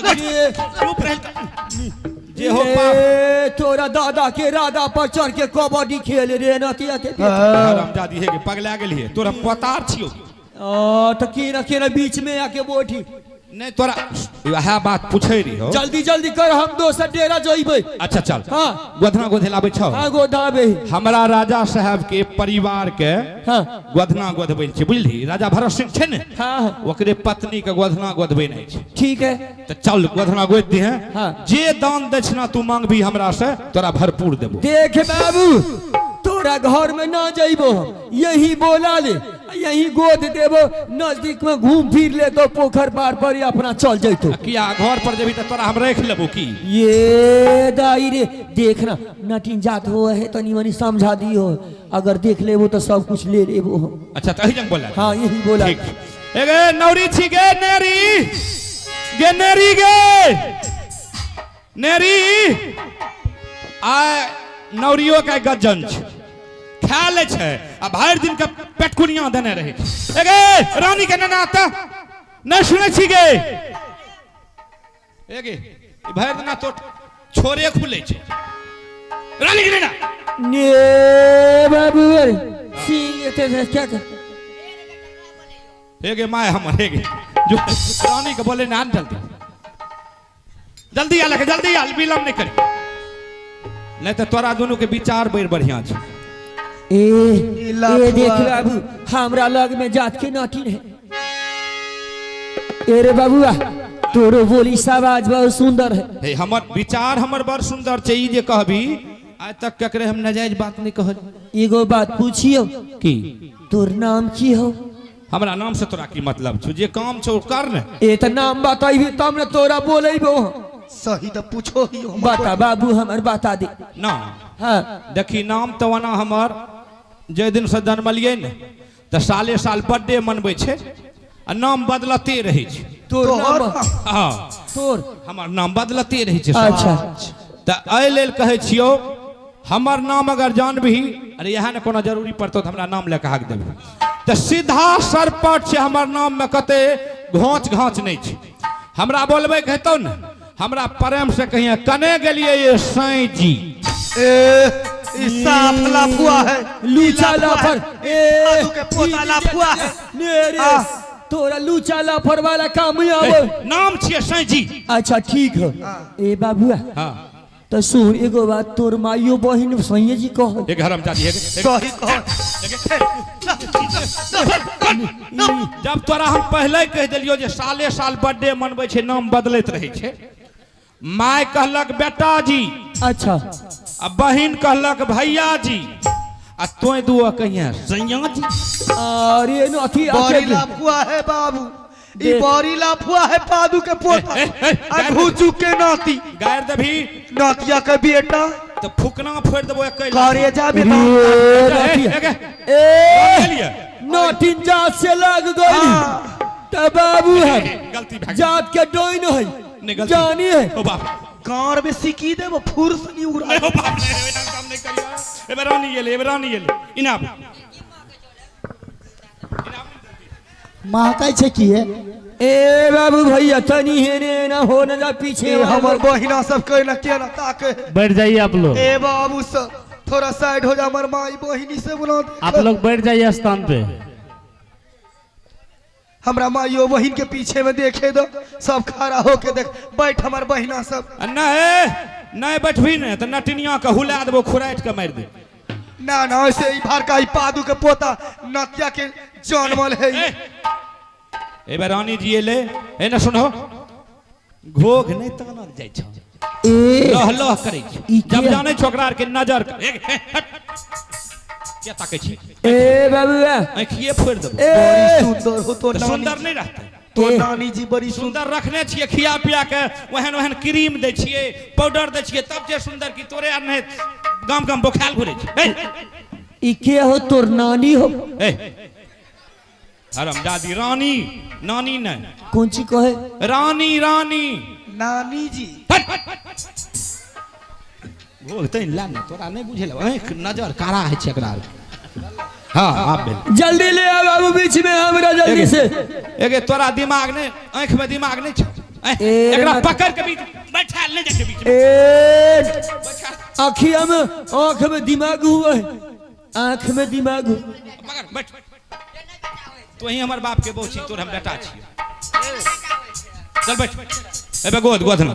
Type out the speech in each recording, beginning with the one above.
ये चुप रह जे हो पाप ए, तोरा दादा के राधा पर चढ़ के कबड्डी खेल रे नतिया के बेटा। हरामजादी हे गे पगला गेलिए तोरा पतार छियो ओ तो के ना के ना बीच में आके बैठी नहीं तोरा वएह बात पूछे रही हो जल्दी जल्दी कर हम दोसर डेरा जइबै। अच्छा चल। हाँ। गोधना गोधे लाबै छौ? हाँ गोधाबे। हमरा राजा साहब के परिवार के हाँ। गोधना गोधबै छै बुझली, राजा भरत सिंह छै ने। हाँ, हाँ। ओकरे पत्नी के गोधना गोधबै नहि छै। ठीक है। तऽ चल गोधना गोधि दिहे। हाँ। जे दान दक्षिणा तू मांगबी हमरा से तोरा भरपूर देबो। देख बाबू तोरा घर में ना जइबो हम, यही बोला ले यही गोद देबो, नजदीक में घूम फिर ले तो पोखर पार पर ही अपना चल जइतो। किया घर पर जेबी तऽ तोरा हम राखि लेबो की? ये दाई रे देखना नटिन जात हो है तनी मनी समझा दियो, अगर देख लेबो तो सब कुछ ले लेबो हम। अच्छा तऽ एही जंग बोला। हाँ यही बोला। ठीक। ए गे नौरी छी गे नेरी गे नेरी गे नेरी आ नौरियो के गजन छै खा ले छै आ भरि दिन के पेटकुनिया देने रहै छै। ए गे रानी के नेना तऽ नहि सुनै छी गे। ए गे ई भरि दिना तो छोरे खुले छै। रानी के नेना ने बाबू अरे सिंह एते से क्या कर हे गे my हमर हे गे जो रानी के बोले ना जल्दी जल्दी आ लगे जल्दी आ विलम्ब नहीं करी नहीं तो तोरा दोनों के विचार बड़ बढ़िया छै। ए ई ए देख लाफुआ। बाबू हमरा लग में जात के नाटिन है। ए रे बाबूआ तोरो बोली आवाज बहुत सुंदर है। हे हमर विचार हमर बड़ सुंदर छै, ई जे कहबी आज तक ककरे हम नाजायज बात नहीं कहल। एगो बात पूछियो की? तोर नाम की हो? हमरा नाम से तोरा की मतलब छौ, जे काम छौ कर ने। ए त नाम बताइबी तब ने तोरा बोलेबो। सही त पूछो ही हमर। बता बाबू हमर बता दे। ना। हाँ। देखी नाम तो ओना हमर जे दिन से जन्मलियै ने त साले साल बर्थडे मनबै छै आ नाम बदलते रहै छै। तोर तोहर नाम? हाँ। तोर? हमर नाम बदलते रहै छै। अच्छा। त एहि लेल कहै छियौ हमर नाम अगर जानबही, अरे इएह ने कोनो जरूरी पड़तौ तऽ हमरा नाम लए कऽ हाक देबही, तऽ सीधा सरपट छै हमर नाममे कते घोंच घाँच नहि छै। हमरा बोलबै हेतौ ने हमरा प्रेम से कहिए कने गेलिए ये साईं जी। ए ई साफ लाफुआ है, लूचा ई लाफुआ है। लाफर, ए, साधु के पोता लाफुआ है। ने रे, आ। तोरा लूचा लाफर वाला काम ही आवे। नाम छिए साईं जी। अच्छा ठीक है। ए बाबुआ। हाँ। तो सुन एगो बात, तोर माइयो बहिन सैये जी कह। एक हरामजादी, एक सही कह। जब तोरा हम पहले कह देलियो जे साले साल बर्थडे मनबै छै नाम बदलैत रहै छै, my कहलक बेटा जी। अच्छा। आ बहिन कहलक भैया जी, आ तोय दुआ कहिया सैया जी। अरे न अथी बड़ी आके लाफुआ है बाबू, ई देख। बड़ी लाफुआ है पादू के पोता ए, ए, ए, आ घुचू के नाती। गायर देबही नातिया के बेटा तो फुकना फोड़ देबो एक करेजा में रे ए, नथिया। ए, ए लिए। नथिन जात से लग गई हाँ। त बाबू है गलती भए गेल। जात के डोइन है नहीं, गलती। जानी है। ओ बाप कान में सिकी देबो फुर्स नहीं उड़ा। नहीं, ओ बाप रे, एना काम नहीं करियो। एबे रानी गेलै, एबे रानी गेलै। इना आबू। महकै छै की हे? ए बाबू भैया तनी हेने ना हो न जा पीछे ए वाला। हमर बहिना सब के ना के ना ताके। बैठ जाइए आप लोग। ए बाबू सब थोड़ा साइड हो जा, हमर माई बहिनी से बुला दे। आप लोग बैठ जाइए स्थान पे। हमरा माइयो बहिन के पीछे में देखे दो, सब खड़ा होके देख बैठ हमर बहिना सब। आ नहीं, नहीं बैठबी ने तो नटिनिया के हुला देबो, खुराइट के मारि दे। ना ना ऐसे ही भारका ई पादू के पोता नतिया के जनमल है। ए, ए बे रानी जी एले, ए ना सुनो घोघ नहीं तानल जाइ छौ, ए लह लह करै छै। ई जब किया? जानै छोकरा आर के नजर ए, ए, हट। किया ताकै छी? ए बाबूआ आँखिए फोड़ि देबो। ए बड़ी सुंदर हो तो तऽ नानी सुंदर नहीं रहतै। तो ए। नानी जी बड़ी सुंदर सुंदर रखने छियै, खिया पिया के ओहन ओहन क्रीम दै छियै, पाउडर दै छियै, तब जे सुंदर की तोरे आर नहि गाम गाम बोखायल घुरै छै। ए, ई के हो तोर नानी हो? ए हरामजादी रानी, नानी नहीं। कौन ची कहे? रानी रानी नानी जी। घोघ तैं ला ने तोरा नहीं बुझेल, आँख नजर कारा है छै एकरा। हाँ आब भेल। जल्दी ले आ बाबू बीच में हमरा जल्दी से। एगे तोरा दिमाग नहीं, आँख में दिमाग नहीं छौ। ए, एकरा मत- पकड़ के बीच बैठा ले जाके बीच में। ए आँखिया में, आँख में दिमाग हुआ है, आँख में दिमाग हुआ। पकड़ बैठ। तू ही हमर बाप के बहू छी, तोर हम बेटा छी। चल बैठ। एबे गोद गोद ना।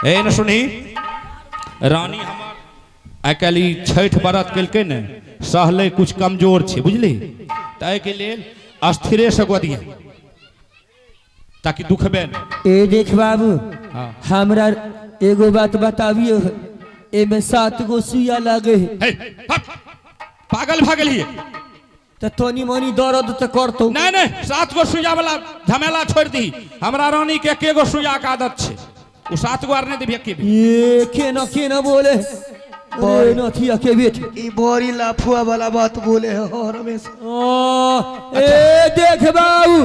ए न सुनही, रानी हमर आइ काल्हि ई छठि व्रत केलकै ने, सहलै कुछ कमजोर छै, बुझली? तऽ एहिके लेल स्थिरे से गोदिया ताकि दुखबे नहि। ए देख बाबू, हाँ। हमरा एगो बात बताबियो, एमे 7 गो सुइया लागे है। हे, हट, पागल भऽ गेलियै? तऽ तनी मनी दर्द तऽ करतौ। नहीं नहीं, 7 गो सुइया वाला झमेला छोड़ दी। हमरा रानी के 1 गो सुइया के आदत छै, उ 7 गो आर नहीं देबी, एके भी। ये केना केना बोले अरे नथिया के बेटी। ई बड़ी लाफुआ वाला बात बोले है हो रमेश। ओ, ए देख बाबू,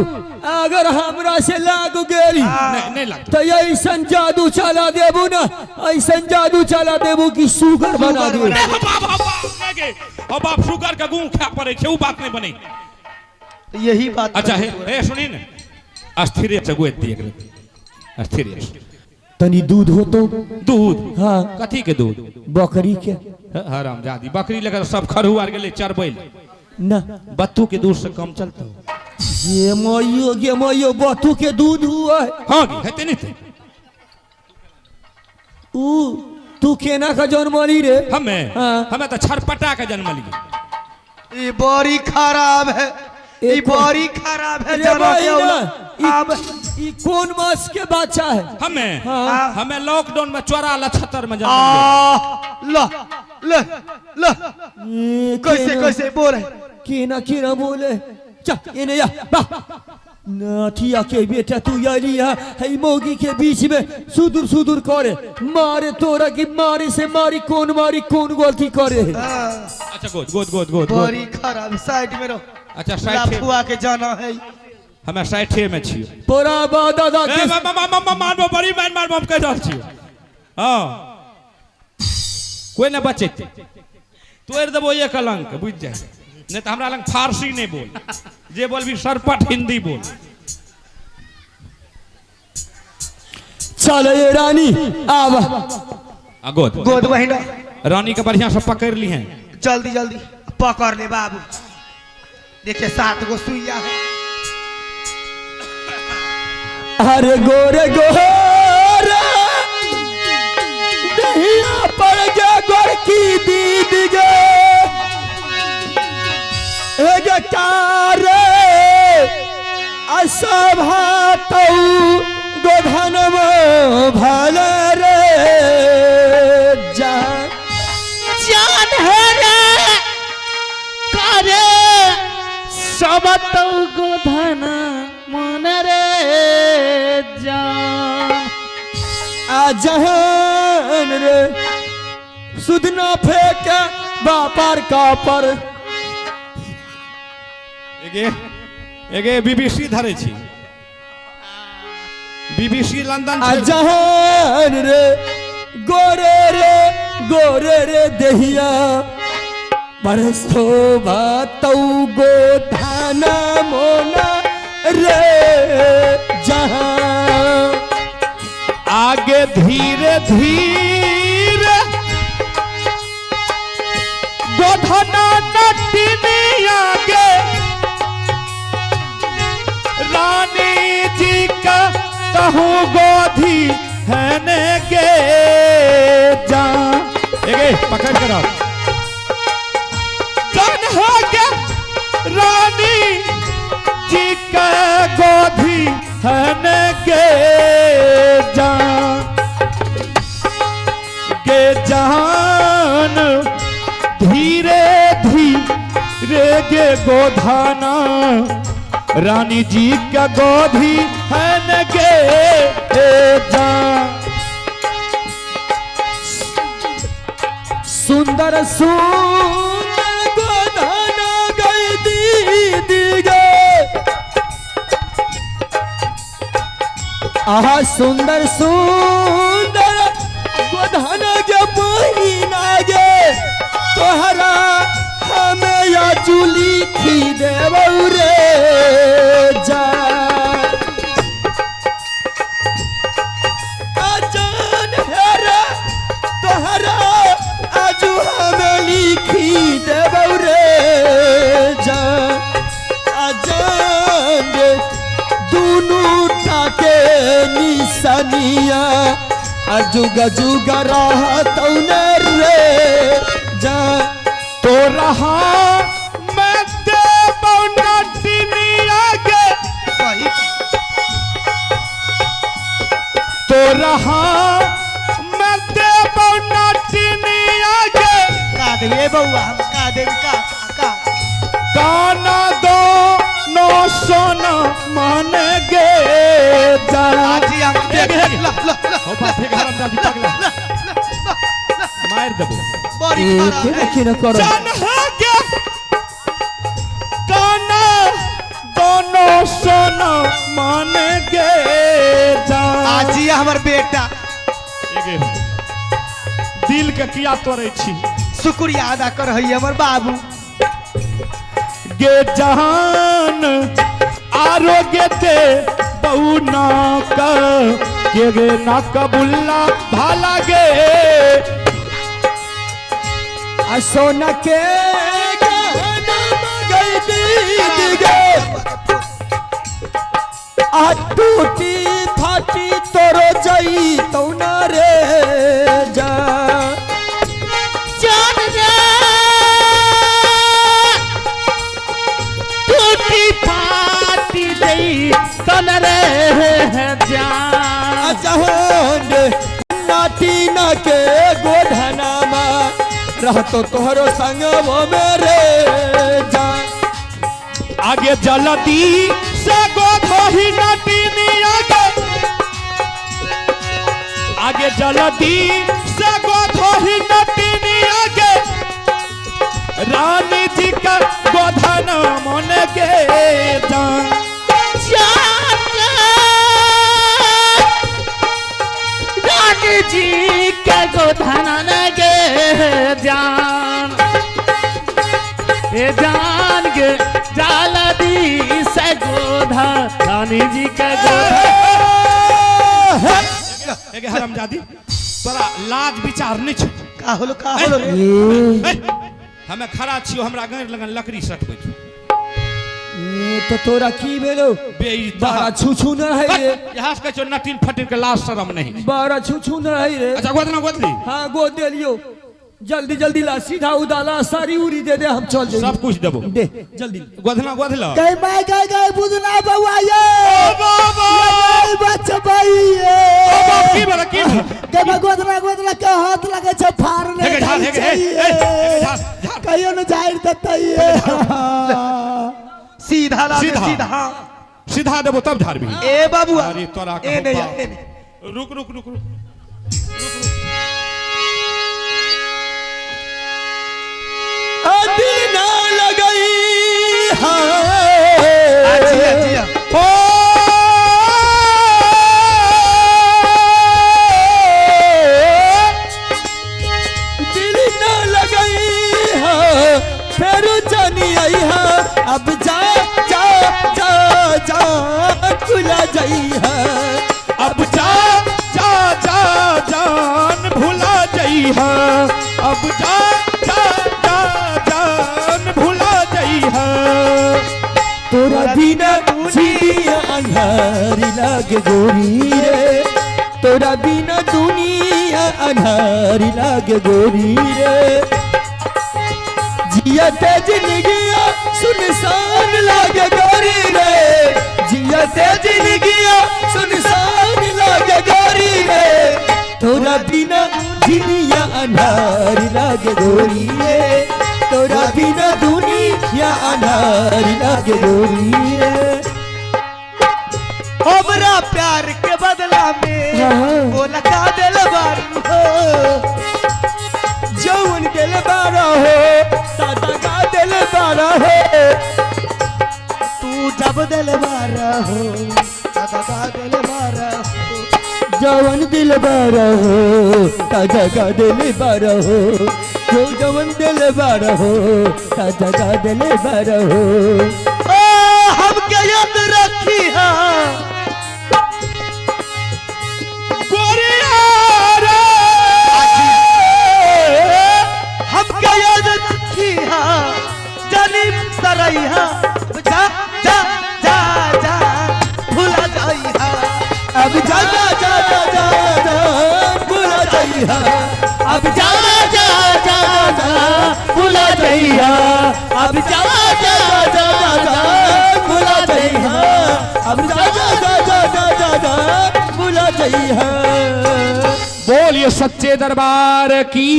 अगर हमरा से लाग गेली नहीं, नहीं लागत। तो ऐसन जादू चला देबू ना, ऐसन जादू चला देबू कि सुगर बना देबू। नहीं, बाप, बाप, बाप, नहीं गे। अब बाप सुगर के गुं खा पड़े छै, उ बात नहीं बने। यही बात। अच्छा हे, हे सुनी ने, अस्थिर से गोद दिए एकरा, अस्थिर से। तनी दूध हो तो। दूध? हाँ। कथी के दूध? बकरी के। हराम जादी, बकरी लेकर सब खरू आर गेले चरबै ले। ना। बत्तू के दूध से कम चलता। ये मइयो गे मइयो, बत्तू के दूध हुआ है। हाँ गे, हेते नहीं थे। ऊ तू केना का जन्मली रे? हमें? हाँ। हमें तो छरपटा के जन्मली। ई बड़ी खराब है, ई एक बड़ी खराब है। रे जना भाई के ना, अब ई कौन मास के बच्चा है? हमें? हाँ। हमें लॉकडाउन में चोरा लछतर में जन्म। आ ल ल ल। ये कैसे केना- कैसे बोले? केना केना बोले? जा एने या बा नाथिया के बेटा, तू यारी है है मोगी के बीच में सुदूर सुदूर करे मारे तोरा की मारे से मारी, कौन मारी, कौन गलती करे? अच्छा गोद गोद गोद गोद गोद। बड़ी खराब, साइड में रहो। अच्छा साइड। लाफुआ के जाना है। हमें साइडे में छियो। तोरा बा दादा ए के मा मा मा मा मारबो, बड़ी मार मारबो, हम कह रहल छियो। हां कोई ना बचेते, तोड़ देबो एक अलंग, बुझ जाए। नहीं तो हमरा लंग फारसी नहीं बोल, जे बोलबी सरपट हिंदी बोल। चल ये रानी आब। आ गोद गोद बहिना। रानी के बढ़िया से पकड़ ली है। जल्दी जल्दी पकड़ ले बाबू, देखिए 7 गो सुइया है। अरे गोरे गोरे दहिया पर गे गोरकी दीद गे, ए गे कारे असभा तौ गोधनम भल रे जान। जान है रे करे सब तो गोधन मन रे जान। आ जहान रे सुधना फेंके बापार का पर। एगे एगे बीबीसी धरे छी, बीबीसी लंदन आ छै। जहान रे गोरे रे गोरे रे दहिया पर शोभा तौ गोधाना मोना रे जहां। आगे धीरे धीरे गोधना नटिनी आगे रानी जी का कहूँ गोधी है ने के जा। एगे पकड़ कर रख। जान हो गया रानी जी का गोधी है ने के जा गे जान। धीरे धीरे गे गोधाना रानी जी का गोधी है न गे जा। सुंदर सुंदर गोधाना गई दीदी गे, आहा सुंदर सुंदर गोधाना गे बहिना गे, तोहरा हमें या चुली खी देबौ रे जा। जवानिया आ जुगा जुगा रहतौ न रे जा। तो रहा मैं देबौ नटिनिया गे। सही। तो रहा मैं देबौ नटिनिया गे। का देबे बउआ हम का देबे का का का काना दो नो सोना मान गे जा। आजी हम देख हेगे। ल ल ल हो बा फेक हरामजादी पगला मार देबो। बड़ी ए खराब केना है। केना कर जान है गे काना दोनों सोना मान गे जा। आजी हमर बेटा एगे दिल के किया तोड़े छी। शुक्रिया अदा कर है हमर बाबू। गे जहान आरोग्य ते बहु नाक के गे नाक बुल्ला भाला गे। आ सोना के गहना मगई दीद गे आ टूटी फाटी तोरो जई तौ न रे जा। जान रे टूटी फाटी दई तन रे जान। जहान नाटी ना के गोधना मा रहतो तोहरो संग मेरे जा। आगे जलती से गोधोही नटिनिया गे। आगे जलती से गोधोही नटिनिया गे। रानी जी का गोधना मन के जान। जान रानी जी के गोधन गे जान। ए जान गे जालदी से गोधा रानी जी के गोधा। एगे हरामजादी तोरा लाज विचार नहीं छौ। का होलो रे? ए, हमे खड़ा छियो हमरा गैर लगन लकड़ी सटबै छौ। ए तो तोरा की भेलो? बेइज्जत। बारा छू छू न रहे रे। यहाँ से कहै छौ नटिन फटिन के लाज शरम नहीं। बारा छू छू न रहे रे। अच्छा गोदना गोदली। हाँ गोद दे लियो जल्दी जल्दी ला सीधा उदाला सारी उरी दे दे हम चल जाएंगे। सब कुछ देबो दे जल्दी। गोदना गोदला। गए my गए गए बुझना बउआ ये बाबा ये बचबई ये बाबा की भेल की भेल? गए my गोदना गोदना के हाथ लगे छै फाड़ ने हेगे झाड़, हेगे, हे, हे, हेगे झाड़, झाड़। कहियो न झाड़ देतै ये। सीधा ला दे, सीधा। सीधा सीधा देबो तब झाड़बी। ए बाबू अरे तोरा ए कहू नहीं बाप। ए नहीं। रुक रुक रुक रुक। आ दिल ना लगई आजी है आजी ओ दिल ना लगई है फिर जानी आई है अब जा जा जा जा खुला जाई है। अब जा जा जा जान भुला जइहा। अब जा जा जा जान भुला जइहा। तोरा बिना दुनिया अन्हारी लागे गोरी रे। तोरा बिना दुनिया अन्हारी लागे गोरी रे। जियते जिंदगिया सुनसान लागे गोरी रे। जियते जिंदगिया सुनसान लागे गोरी रे। तोरा बिना दुनिया अन्हारी लागे गोरी रे। तोरा बिना दुनिया अन्हारी लागे गोरी रे। हमरा प्यार के बदला में हाँ। बोला का दिल बारू हो। जौन दिल बारा हो दादा का दिल बारा हो। तू जब दिल बारा हो दादा का दिल बारा हो। जवन दिल बारा हो ताजा का दिल बारा हो। जो जवन दिल बारा हो ताजा का दिल बारा हो। ओ हमके याद रखी हा गोरिया रे हमके याद रखी हा जानी सरई हा। जा जा जा जा भुला जाई हा। अब जा जा जा जा जइहा, अब जा जा जा जा भुला जइहा, अब जा जा जा जा भुला जइहा, अब जा जा जा जा जा जा भुला जइहा। बोलिए सच्चे दरबार की।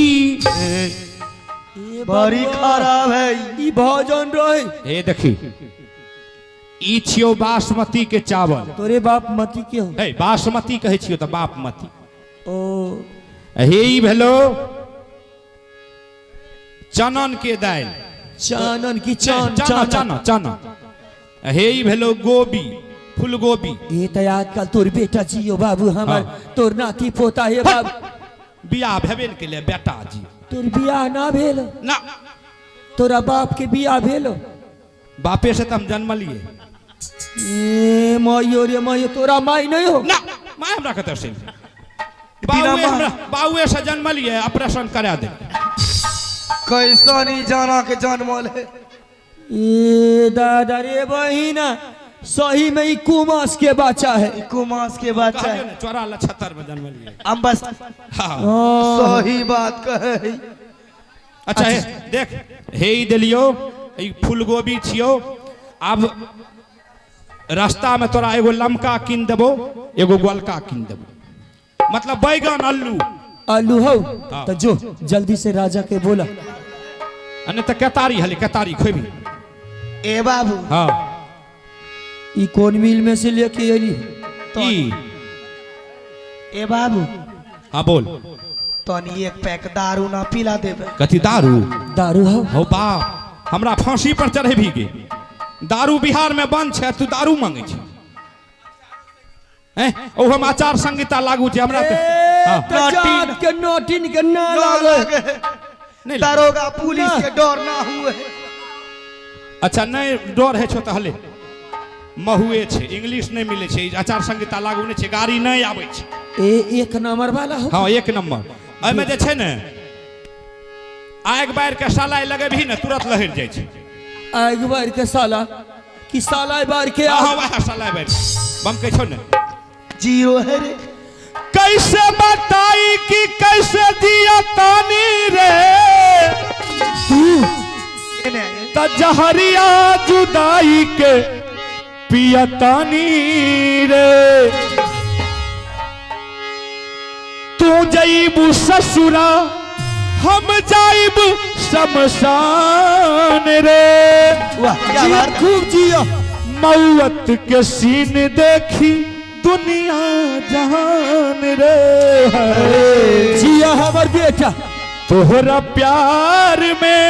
बड़ी खराब है ई भजन रहे। हे देखी, ई छियो बासमती के चावल। तोरे बाप मती के हो? हे बासमती कहै छियो तऽ बाप मती। ओ हे ई भेलो चनन के दालि। चानन की चान? चना चना चना। हे ई भेलो गोभी, फूल गोभी। ये तो आजकल तोर बेटा जियो बाबू, हमर तोर नाती पोता हे बाबू। बियाह भेबे ने केलै बेटा जी। तोर बियाह ना भेल? ना। तोरा बाप के बियाह भेल? बापे से तऽ हम जन्मलिए। ए माइयो रे माइयो, तोरा माई नहीं हो? ना, माय हमरा कतऽ से? बिना बाबुए माय। हमरा बाबुए से जन्मलिए, ऑपरेशन करा दे। कैसा नहीं जाना के जनमल है। ए दादा रे बहिना, सही में ई कुमास के बच्चा है। ई कुमास के बच्चा कहलियौ है। ने, चौरा लछत्तर में जन्मलिए। हम बस हाँ। हाँ। सही बात कहे है। अच्छा हे देख, हे ई देलियो, ई फूल गोभी छियो। आब रास्ता में तोरा एगो लमका कीन देबो, एगो गोलका कीन देबो, मतलब बैगन अल्लू। आलू हो? हाँ। तो जो जल्दी से राजा के बोला। आ नहीं तऽ केतारी हले, केतारी खेबी? ए बाबू। हाँ। ई कौन मिल में से लेके अली? ई ए बाबू। हाँ बोल। तनी एक पैक दारू ना पिला देबे? कथी दारू? दारू हो। हो बाप, हमरा फांसी पर चढ़ेबी गे? दारू बिहार में बंद छै, तू दारू मांगे छै? हैं, ओ हम आचार संहिता लागू छै हमरा तऽ। हाँ। त जात के नोटिन के ना ना लागे। लागे। नहीं लागे। दारोगा पुलिस के डर ना हुए। अच्छा, नहीं डर है छो तऽ हले महुए छै, इंग्लिश नहीं मिलै छै, आचार संहिता लागू नहीं छै, गाड़ी नहीं आबै छै। ए एक नंबर वाला हो। हाँ, एक नंबर। एहिमे जे छै ने, आगि बारि के सलाइ लगेबही ने, तुरंत लहरि जाइ छै। आग बार के साला कि साला बार के? हाँ, वएह सलाइ बारि बमकै छौ ने। जीरो है रे। कैसे बताई कि कैसे दिया तानी रे। ए ने। त जहरिया जुदाई के पिया तानी रे। तू जईबू ससुरा, हम जाइब शमशान रे। वाह, क्या जिया, बात है। खूब जिया। मौत के सीन देखी दुनिया जहान रे है। जिया हमर बेटा। तोहरा प्यार में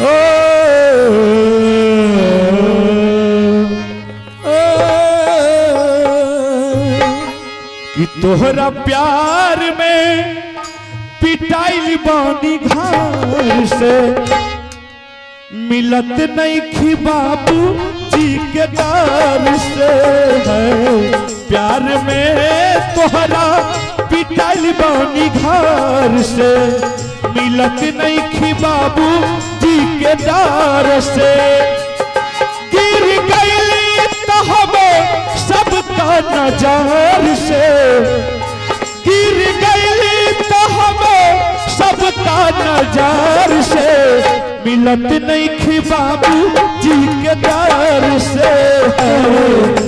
ओ कि तोहरा प्यार में पिटाइल बानी घर से, मिलत नहीं खी बाबू जी के डर से है। प्यार में तोहरा पिटाइल बानी घर से, मिलत नहीं खी बाबू जी के डर से। गिर गईली तो हम सबका नजर से, गिर गईली तो हम सबका नजर से, मिलत नहीं खी बाबू जी के दर से।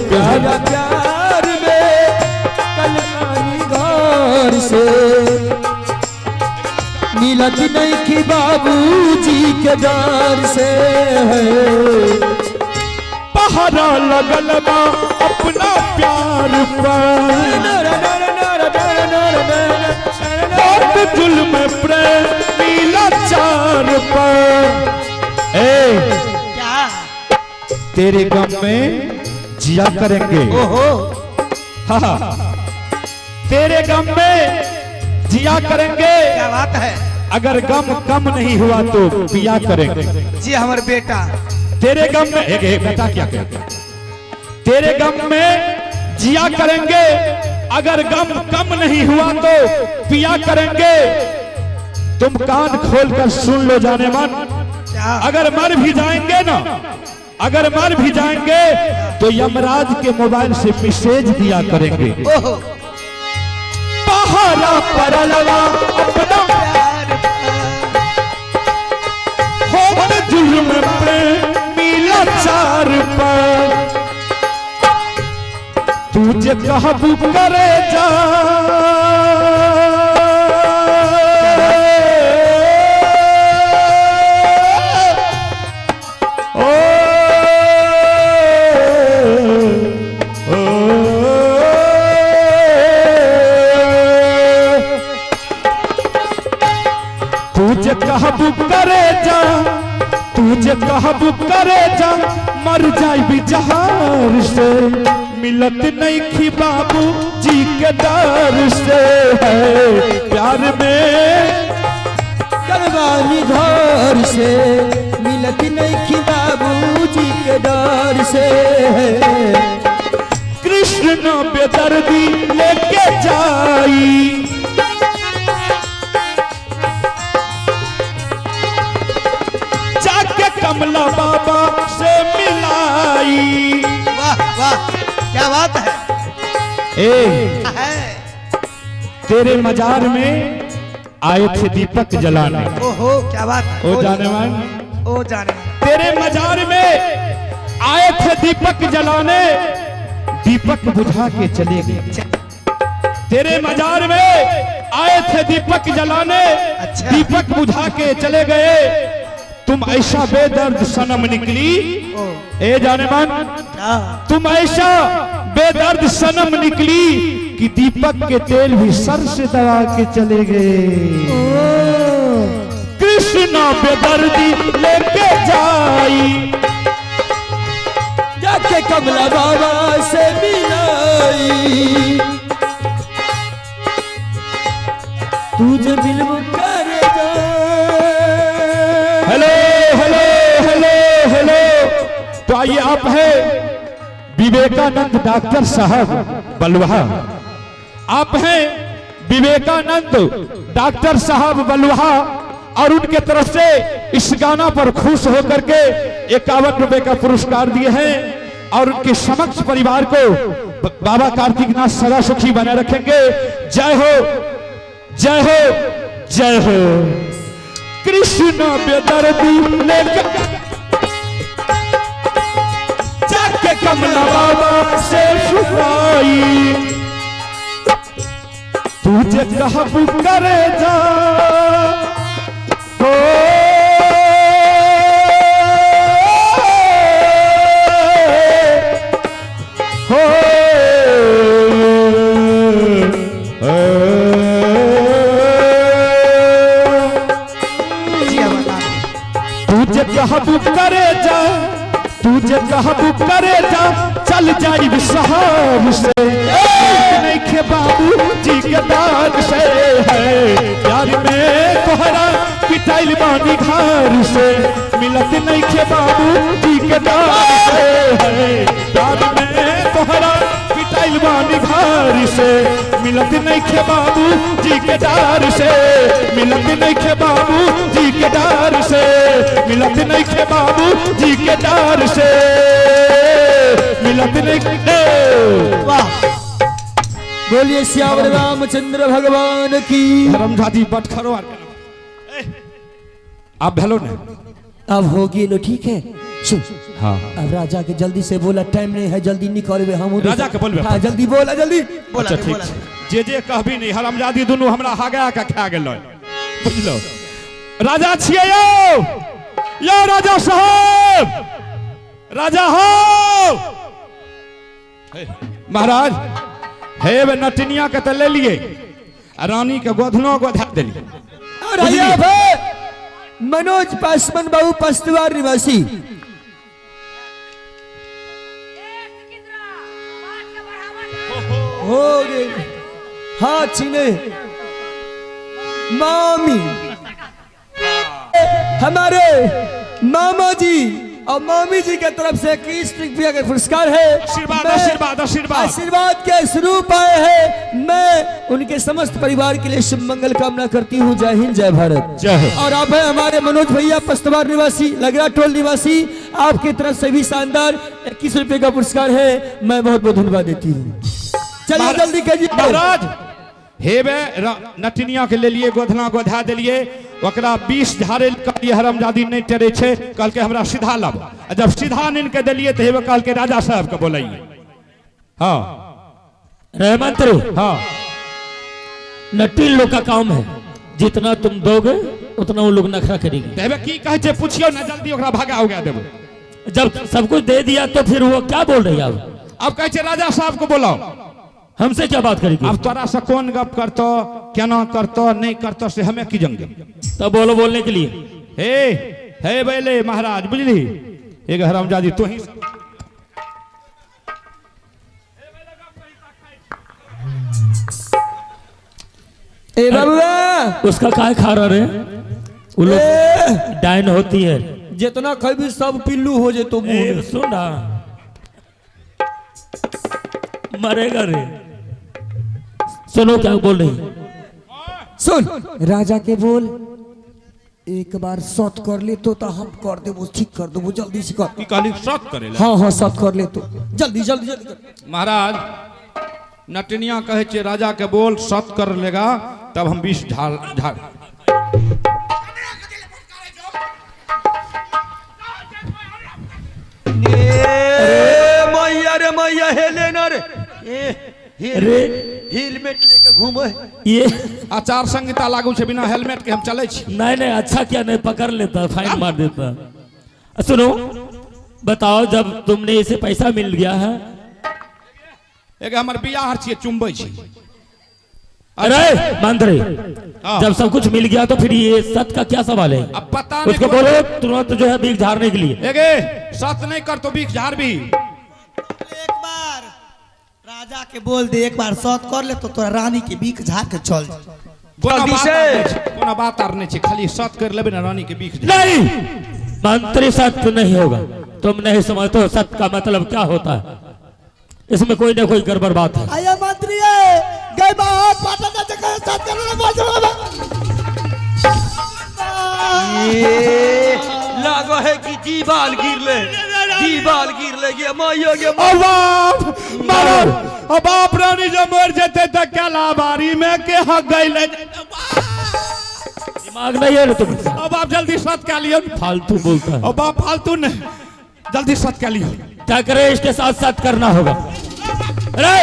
प्यार प्यार प्यार में कल्याणी घर से, मिलत नहीं कि बाबू जी के डर से है। पहरा लगल बा अपना प्यार पर, बहुत जुल्म प्रेम लाचार पर। ए क्या? तेरे गम में जिया करेंगे। ओहो। हाँ, तेरे गम में जिया करेंगे। क्या बात है। अगर गम कम नहीं हुआ तो पिया करेंगे। जी हमारे बेटा। तेरे गम में एक एक बेटा क्या कहते, तेरे गम में जिया करेंगे, अगर गम कम नहीं हुआ तो पिया करेंगे। तुम कान खोल कर सुन लो जाने मन, क्या? अगर मर भी जाएंगे ना, अगर मर भी जाएंगे तो यमराज के मोबाइल से मैसेज दिया करेंगे। ओहो पहाड़ा परलवा अपना प्यार होत जुल्म पे मिला चार पर तुझे कहबू करे जा ओ, ओ, तुझे कहबू करे जा तुझे कहबू करे जा मर जाई जहार से मिलत नहीं खी बाबू जी के डर से है प्यार में करवानी घर से मिलत नहीं खी बाबूजी के डर से। कृष्ण बेदर्दी लेके जाई जाके कमला बाबा से मिलाई। वाह वाह क्या बात है ए है तेरे मजार में आए थे दीपक जलाने। ओहो क्या बात है। ओ जाने मन, ओ जाने तेरे मजार में आए थे दीपक जलाने, दीपक बुझा के चले गए। तेरे मजार में आए थे दीपक जलाने, अच्छा। दीपक बुझा के चले गए। तुम ऐसा बेदर्द सनम निकली, ओ ए जाने मन, क्या तुम ऐसा बेदर्द सनम निकली कि दीपक के तेल भी सर से दबा के चले गए। कृष्णा बेदर्दी लेके जाई जाके कमला बाबा से मिलाई। तुझे मिलबू करे जा। हेलो हेलो हेलो हेलो, तो आइए आप है विवेकानंद डॉक्टर साहब बलुहा, आप हैं विवेकानंद डॉक्टर साहब बलुहा, और उनके तरफ से इस गाना पर खुश होकर के 51 रुपए का पुरस्कार दिए हैं और उनके समक्ष परिवार को बाबा कार्तिक नाथ सदा सुखी बनाए रखेंगे। जय हो जय हो जय हो। कृष्ण बेदर्दी लेके जाके कमला बाबा से सुनाई, तुझे कहबू करे जा हो। हो जी हमारा तुझे कहबू करे जा, तुझे कहबू करे जा, चल जाई सहार से नहीं खे बाबू जी के दान से है प्यार में तोहरा पिटाइल बानी घर से, मिलत नहीं खे बाबू जी के दान से है प्यार में तोहरा पिटाइल बानी घर से, मिलत नहीं खे बाबू जी के डार से, मिलत नहीं खे बाबू जी के डार से, मिलत नहीं खे बाबू जी के डार से, मिलत नहीं खे। वाह बोलिए श्याम रामचंद्र भगवान की। धर्मजादी बटखरो आप हेलो ने अब होगी लो ठीक है। सुन हाँ अब राजा के जल्दी से बोला, टाइम नहीं है, जल्दी निकलबे हम उधर। राजा के बोलबे। हाँ जल्दी बोला जल्दी। बोला अच्छा रे, ठीक बोला रे। जे जे कहबी नहीं हरामजादी दुनू हमरा हगा के खा गेल बुझलो। राजा छियै यौ, यौ राजा साहब, राजा हो महाराज। हे बे नटनिया के तऽ ले लिए आ रानी के गोधनो गोधा देलिए। और आइए अब मनोज पासवान बाबू पस्तवार निवासी। हो गए हाँ चीने मामी, हमारे मामा जी और मामी जी के तरफ से 21 रुपया का पुरस्कार है। आशीर्वाद मैं आशीर्वाद आशीर्वाद आशीर्वाद के स्वरूप आए हैं। मैं उनके समस्त परिवार के लिए शुभ मंगल कामना करती हूँ। जय हिंद जय भारत जय हो। और आप है हमारे मनोज भैया पस्तवार निवासी, लगरा टोल निवासी। आपकी तरफ से भी शानदार 21 रुपए का पुरस्कार है। मैं बहुत बहुत धन्यवाद देती हूँ। चलिए जल्दी कीजिए। महाराज हेबे नटिनिया के लेलिए, गोधना गोधा देलिए, ओकरा 20 झाड़े कहलिए हरामजादी नहीं टेरे छे, कहलकै हमरा सीधा लाब। आ जब सीधा नीन के देलिए तो हेबे कहलकै राजा साहब के बोलाइए। हाँ रे मंत्री, हाँ नटीन लोग का काम है, जितना तुम दोगे उतना वो लोग नखरा करेंगे। तो हेबे की कहै छे पूछियो ना, जल्दी ओकरा भगा उगा देबो। जब सब कुछ दे दिया तो फिर वो क्या बोल रही है अब? अब कहै छे राजा साहब को बोलाओ। हमसे क्या बात करेगी? अब तोरा से कौन गप करतो, केना करतो, नहीं करतो से हमें की जंग। तब बोलो बोलने के लिए। हे हे बैले महाराज बुझली, एक हरामजादी तू ही ए बाबूआ, उसका काय खा रहा रे? वो लोग डाइन होती है, जितना खैबी सब पिल्लू हो जेतो मुंह ए, में। सुन ना, मरेगा रे। सुनो क्या बोल रही है। सुन राजा के बोल एक बार सत कर ले तो हम कर देबो, ठीक कर देबो, जल्दी से कर। की कहली शक करे ला? हाँ हाँ सत कर ले तो जल्दी जल्दी जल्दी कर। महाराज नटनिया कहे छे राजा के बोल सत कर लेगा तब हम 20 झाड़ झाड़। ए मैया रे मैया, हेले ना रे, ए रे हेलमेट लेके घूमे। ये आचार संहिता लागू छे, बिना हेलमेट के हम चले छी। नहीं नहीं अच्छा क्या नहीं, पकड़ लेता, फाइन मार देता। सुनो बताओ, जब तुमने इसे पैसा मिल गया है। एक हमर बियाह छिए चुंबै छी। अरे मंत्री, हाँ। जब सब कुछ मिल गया तो फिर ये सत का क्या सवाल है? अब पता नहीं उसको बोलो तुरंत जो है भीख झाड़ने के लिए। एगे सत नहीं कर तो भीख झाड़ भी। एक बार राजा के बोल दे, एक बार सत कर ले तो तोरा रानी के बीख झाड़ के चल जा। कोनो जल्दी बात से। आर नहीं छै, कोनो बात आर नहीं छै, खाली सत कर लेबे ना रानी के भीख झाड़। नहीं मंत्री, सत्य नहीं होगा। तुम नहीं समझते हो सत्य का मतलब क्या होता है, इसमें कोई ना कोई गड़बड़ बात है। आया मंत्री है गए बाहर पाटा ना जगह सत कर ले बोल। ए लागो है कि दीवाल गिरले, दीवाल गिरले गे मैया गे। ओ बाप मारो, ओ बाप रानी जब मर जेते त केलाबारी में के हक गइले। दिमाग नहीं है ना तुम। ओ बाप जल्दी सत कर लियो। फालतू बोलता है। ओ बाप फालतू नहीं, जल्दी सत कर लियो। क्या करे, इसके साथ साथ करना होगा। अरे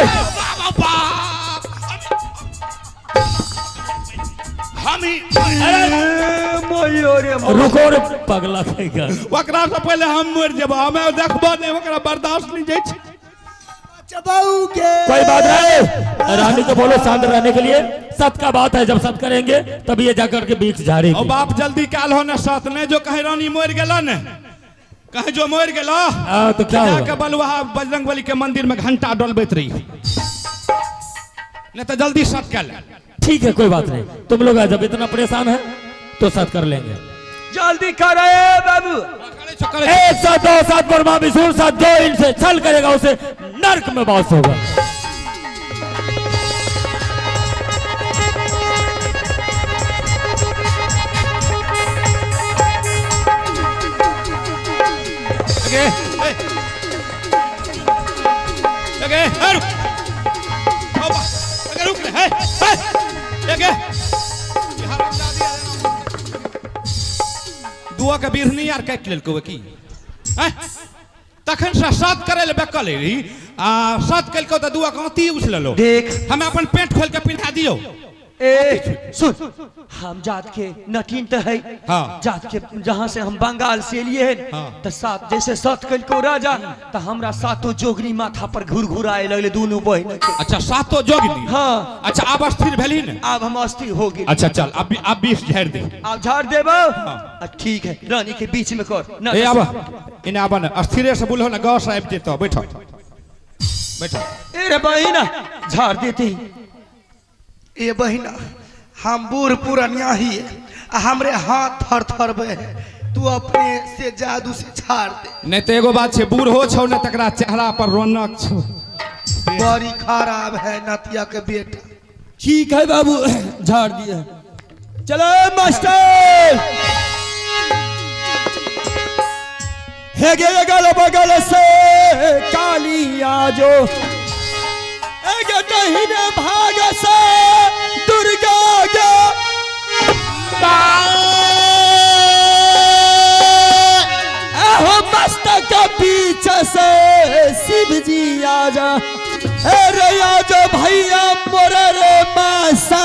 हम ही मैया रे रुको रे पगला कहेगा। ओकरा से पहले हम मर जेबो, हमें देखबो नहीं, ओकरा बर्दाश्त नहीं जाइ छै। चबाऊ के कोई बात नहीं, रानी को बोलो शांत रहने के लिए। सत का बात है, जब सत करेंगे तब ये जाकर के बीच ओ झाड़ेगी। बाप जल्दी काल हो ना सत नहीं, जो कहे रानी मर गेला ने, कहे जो मर गेला हाँ तो क्या जाके होगा? बलुआ बजरंग बली के मंदिर में घंटा डोलबैत रही, नहीं तो जल्दी सत कर ले। ठीक है कोई बात नहीं, तुम लोग जब इतना परेशान है तो सत कर लेंगे। जल्दी कर ए बाबू। करे छो, करे छो। 1 7 2 7 ब्रह्मा विष्णु 7 2 इनसे छल करेगा उसे नर्क में वास होगा। एगे, ए। एगे, ए, रुक। ओ बा, एगे, रुक रे, हे, हे। एगे। ई हरामजादी आर एना। दुआ के बिरनी आर काटि लेलकौ की? हैं? तखन से सत करे ले बेकल रही, आ सत केलकौ तऽ दुआ के आँती उछललो। देख हमें अपन पेंट खोल के पिन्हा दियौ। ए सुन, हम जात के नटीन तो है। हाँ। जात के जहाँ से हम बंगाल से लिए हैं। हाँ। तो सात जैसे सत कल राजा तो हमरा सातो जोगनी माथा पर घूर घूर आए लगले दोनों बहन के। अच्छा सातो जोगनी। हाँ। अच्छा आब अस्थिर भेली ने? अब हम अस्थिर हो गए। अच्छा चल अब अब 20 झाड़ दे। अब झाड़ देबो। हाँ। ठीक है रानी के बीच में कर ना। ए आब इने आब ने अस्थिरे से बोलहो ना, गाँव से आबि जेतो, बैठो बैठो। ए रे बहिना झाड़ देते ही। ए बहिना हम बूढ़ पुरनिया ही है, आ हमरे हाथ थर थर बहे, तू अपने से जादू से झाड़ दे। नहीं तो एगो बात छे, बूढ़ हो छौ ने तकरा चेहरा पर रौनक छौ। बड़ी खराब है नतिया के बेटा। ठीक है बाबू झाड़ दिया। चलो मास्टर। हे गे अगल बगल से काली आजो, एगे दहिने भाग से दुर्गा गे, अहो मस्तक पीछे से शिव जी आजा, अरे आजो भैया मोरे रे मासा,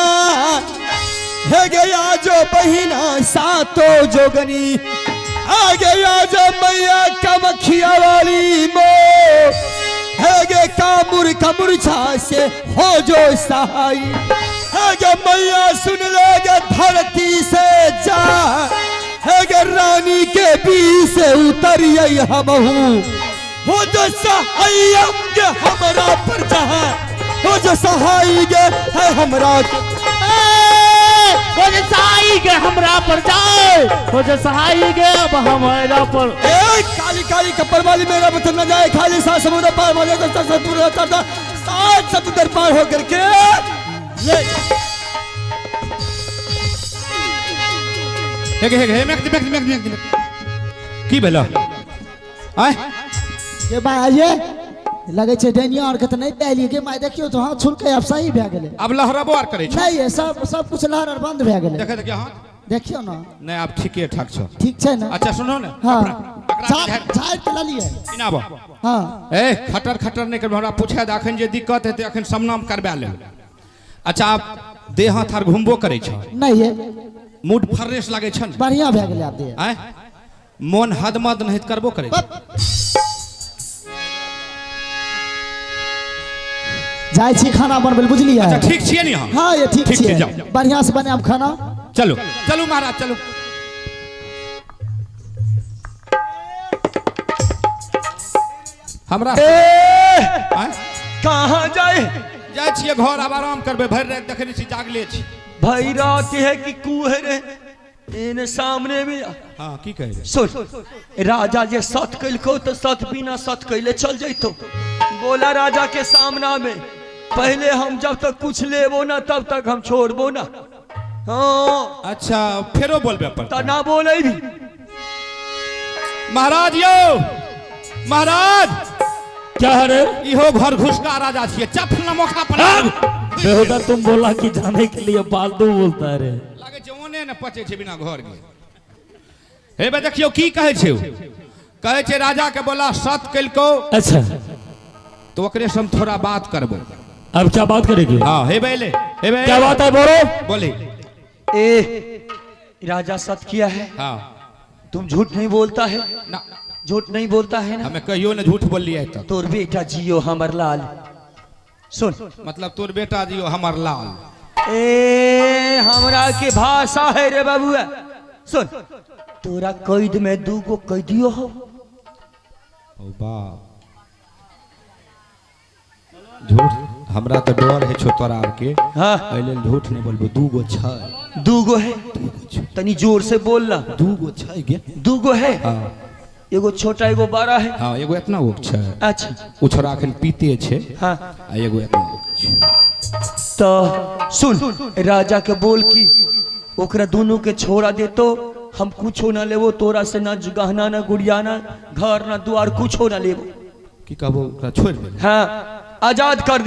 हे गे आजो बहिना सातो जोगनी, आगे आजो मैया कमखिया वाली मो, हे गे कामुर कमुरछा से हो जो सहाई, हे गे मैया सुन ले गे धरती से जा, हे गे रानी के बीच से उतरिए हमहू, हो जो सहाइया गे हमरा पर जहाँ, हो जो सहाई गे है हमरा हो जो सहाई गे हमरा पर जाए, हो जो सहाई गे अब हमरा पर। ए काली काली कप्पर वाली मेरा बचन न जाए, खाली सात समुद्र पार हो जाए, सात समुद्र पार हो करके ये हे हे हे मेक मेक मेक मेक की भेल आय गे माय आइए लगे छै डैनिया और के तऽ नहि पालिए गे माय, देखियौ तो हाथ छुलकै आब सही भए गेलै। आब लहरबो आर करै छै नहि सब सब कुछ लहर आर बंद भए गेलै। देखे देखियौ हाथ देखियौ ने। नहि आब ठीके ठाक छ। ठीक छै ने? अच्छा सुनो ने। हाँ झाड़ि के ललियै इनाबो। हाँ ए खटर खटर नहि करबै, हमरा पूछे दे अखन जे दिक्कत हेतै अखन समनाम करबा लेब। अच्छा आब देह हाथ आर घुमबो करै छ? नहि ये। मूड फ्रेश लागै छ ने? बढ़िया भए गेलै आब देह। आँय मोन हदमद नहीं करबो करै छै। जाइ छी खाना बनबै लए, बुझलियै? अच्छा ठीक छियै ने अहाँ? हाँ ये ठीक ठीक छियै। छै, जाउ। बढ़िया से बनायब खाना। चलू चलू महाराज चलू। हमरा आँय? कहाँ जाए? जाइ छियै घर, आब आराम करबै, भरि राति देखै छी जागले छी। भाई रात है कि कुहर है एने सामने भी। हाँ की कहै? सुन राजा जे सत कैलको तो सत बिना सत कैले चल जैतो। बोला राजा के सामना में पहले हम जब तक कुछ लेबो ना तब तक हम छोड़बो ना। हाँ अच्छा फेरो बोलबे पर त ना बोले भी। महाराज यो महाराज क्या है रे? इहो घर घुसका राजा छियै, चप न मोखा पर। बेहुदा तुम बोला कि जाने के लिए फालतू बोलता है रे। लागे छै ओने ने पचे छै बिना घर के। हे बे देखियौ की कहै छै उ? कहै छै राजा के बोला सत केलको। अच्छा तो ओकरे से हम थोड़ा बात करबो। अब क्या बात करेगी? हाँ हे बे ले हे बे क्या बात है बोलो। बोली। ए राजा सत किया है। हाँ तुम झूठ नहीं बोलता है ना? झूठ नहीं बोलता है ना? हमें कहियो ने झूठ बोलिए तक। तोर बेटा जियो हमर लाल। सुन मतलब तोर बेटा जियो हमर लाल। ए हमरा के भाषा है रे बाबुआ। सुन तोरा कैद में दूगो कैदियो हो। ओ बाप झूठ हमरा तो डर है छो तोरा आर के। हाँ एहि लेल झूठ नहीं बोलबो। दूगो छै। दूगो है? तनी जोर से बोल ना। दूगो छै गे। दूगो है? हाँ एगो छोटा एगो बड़ा है। हाँ एगो एतना गो छै। अच्छा उ छोरा अखन पीते छै। हाँ आ एगो एतना गो छै। तो सुन राजा के बोल की ओकरा दोनों के छोड़ा दे तो हम कुछो ना लेबो, तोरा से ना गहना ना गुड़िया ना घर ना द्वार कुछो ना लेबो। की कहबो ओकरा छोड़ दे। हाँ आजाद कर दे।